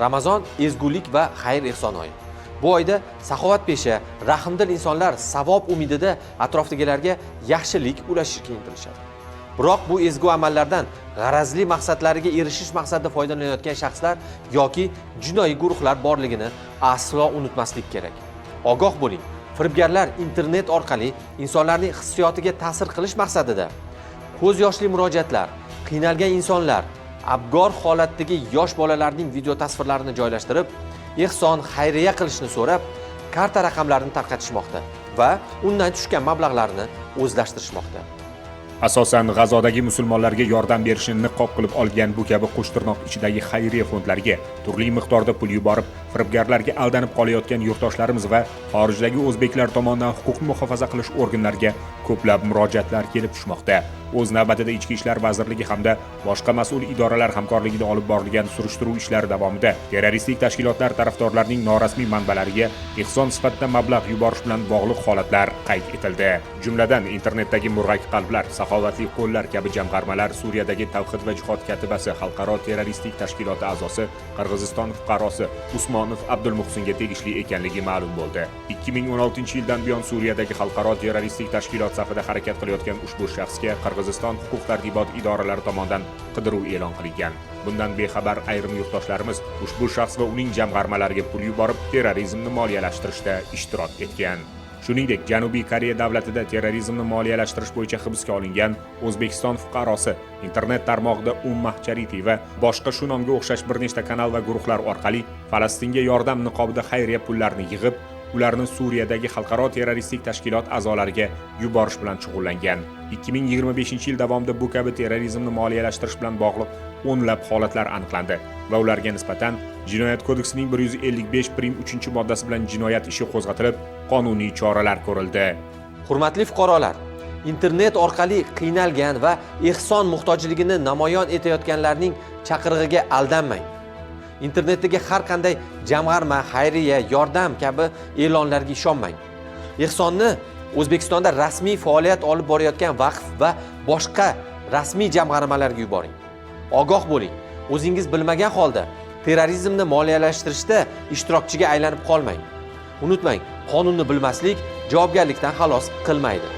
Ramazon ezgulik va xayr-ehson oyi. Bu oyda saxovatpesha, rahmdil insonlar savob umidida atrofdagilarga yaxshilik ulashishga intilishadi. Biroq bu ezgu amallardan g'arazli maqsadlariga erishish maqsadida foydalanayotgan shaxslar yoki jinoiy guruhlar borligini aslo unutmaslik kerak. Ogoh bo'ling. Firibgarlar internet orqali insonlarning hissiyotiga ta'sir qilish maqsadida ko'z yoshli murojaatlar, qiynalgan insonlar, abgor holatdagi yosh bolalarning video tasvirlarini joylashtirib, ehson, xayriya qilishni so'rab, karta raqamlarini tarqatishmoqda va undan tushgan mablag'larni o'zlashtirishmoqda. Asosan G'azodagi musulmonlarga yordam berishni niqob qilib olgan bu kabi qo'shtirnoq ichidagi xayriya fondlariga turli miqdorda pul yuborib, firibgarlarga aldanib qolayotgan yurtdoshlarimiz va xorijdagi o'zbeklar tomonidan huquqni muhofaza qilish organlariga ko'plab murojaatlar kelib tushmoqda. O'z navbatida Ichki ishlar vazirligi hamda boshqa mas'ul idoralar hamkorligida olib borilgan surishtiruv ishlari davomida terroristik tashkilotlar tarafdorlarining norasmiy manbalariga ehson sifatida mablag' yuborish bilan bog'liq holatlar qayd etildi. Jumladan, internetdagi Murg'ak qalblar, Saxovatli qo'llar kabi jamg'armalar Suriyadagi Tavhid va jihod katibasi xalqaro terroristik tashkiloti a'zosi, Qirg'iziston fuqarosi Usmonov Abdulmuhsinga tegishli ekanligi ma'lum bo'ldi. 2016-yildan buyon Suriyadagi xalqaro terroristik tashkilot safida harakat qilayotgan ushbu shaxsga Qirg'iziston huquq tartibot idoralari tomonidan qidiruv e'lon qilingan. Bundan bexabar ayrim yurtdoshlarimiz ushbu shaxs va uning jamg'armalariga pul yuborib, terrorizmni moliyalashtirishda ishtirok etgan. Shuningdek, Janubiy Koreya davlatida terrorizmni moliyalashtirish bo'yicha hibsga olingan O'zbekiston fuqarosi internet tarmog'ida Ummah Charity va boshqa shu nomga o'xshash bir nechta kanal va guruhlar orqali Falastinga yordam niqobida xayriya pullarini yig'ib, ularni Suriyadagi xalqaro terroristik tashkilot a'zolariga yuborish bilan shug'ullangan. 2025-yil davomida bu kabi terrorizmni moliyalashtirish bilan bog'liq o'nlab holatlar aniqlandi va ularga nisbatan Jinoyat kodeksining 155 prim 3 moddasi bilan jinoyat ishi qo'zg'atilib, qonuniy choralar ko'rildi. Hurmatli fuqarolar, internet orqali qiynalgan va ehson muhtojligini namoyon etayotganlarning chaqirig'iga aldanmang. Internetdagi har qanday jamg'arma, xayriya, yordam kabi e'lonlarga ishonmang. Ehsonni O'zbekistonda rasmiy faoliyat olib borayotgan vaqf va boshqa rasmiy jamg'armalarga yuboring. Ogoh bo'ling. O'zingiz bilmagan holda terrorizmni moliyalashtirishda ishtirokchiga aylanib qolmang. Unutmang, qonunni bilmaslik javobgarlikdan xalos qilmaydi.